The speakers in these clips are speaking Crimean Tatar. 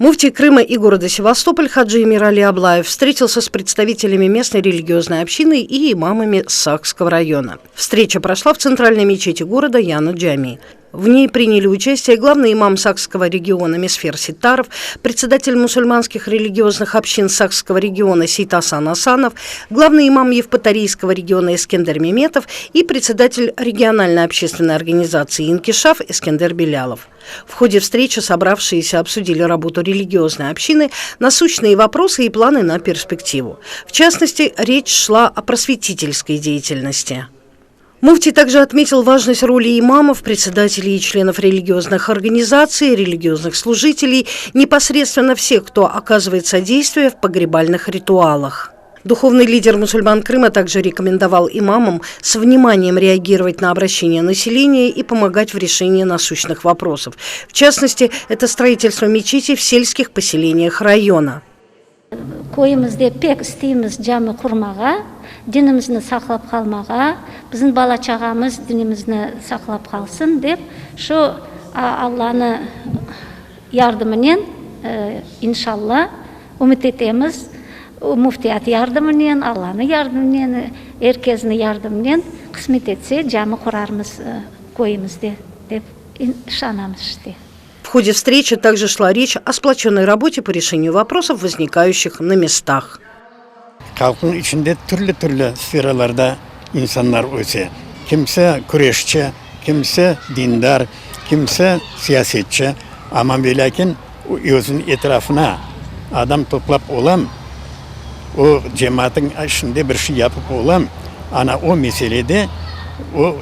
Муфтий Крыма и города Севастополь Хаджи Эмирали Аблаев встретился с представителями местной религиозной общины и имамами Сакского района. Встреча прошла в центральной мечети города Яна Джами. В ней приняли участие главный имам Сакского региона Месфер Ситаров, председатель мусульманских религиозных общин Сакского региона Сейтасан Асанов, главный имам Евпаторийского региона Эскендер Меметов и председатель региональной общественной организации «Инкишаф» Эскендер Белялов. В ходе встречи собравшиеся обсудили работу религиозной общины, насущные вопросы и планы на перспективу. В частности, речь шла о просветительской деятельности. Муфтий также отметил важность роли имамов, председателей и членов религиозных организаций, религиозных служителей, непосредственно всех, кто оказывает содействие в погребальных ритуалах. Духовный лидер мусульман Крыма также рекомендовал имамам с вниманием реагировать на обращения населения и помогать в решении насущных вопросов. В частности, это строительство мечетей в сельских поселениях района. Köyümizde pek isteymiz cami qurmağa, dinimizni saqlap qalmağa, bizim bala-çağamız dinimizni saqlap qalsın dep, şu Allanı yardımınen, inşalla, ümüt etemiz, müftiyat yardımınen, Allanı yardımınen, er kesni yardımınen, qısmet etse, cami qurarmız köyümizde, dep işanamız işte. В ходе встречи также шла речь о сплоченной работе по решению вопросов, возникающих на местах. Halqnıñ içinde türlü-türlü sferalarda insanlar öse. Kimse küreşçi, kimse dindar, kimse siyasetçi, amma ve lâkin özüniñ etrafına adam toplap olam, o cemaatnıñ içinde bir şey yapıp olam, ana o meselede o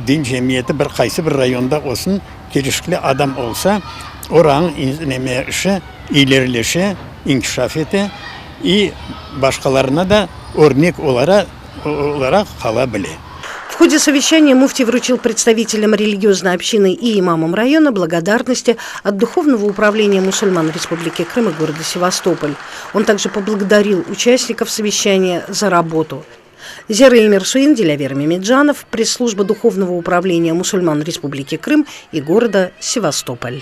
din cemiyeti bir qaysı bir rayonda olsun, Kelişikli adam olsa, oranıñ neme işi ilerileşe, inkişaf ete i başqalarına da örnek olaraq qala bile. В ходе совещания муфтий вручил представителям религиозной общины и имамам района благодарности от Духовного управления мусульман Республики Крым и города Севастополь. Он также поблагодарил участников совещания за работу. Зера Эмирсуин, Дилявер Мемеджанов, пресс-служба Духовного управления мусульман Республики Крым и города Севастополь.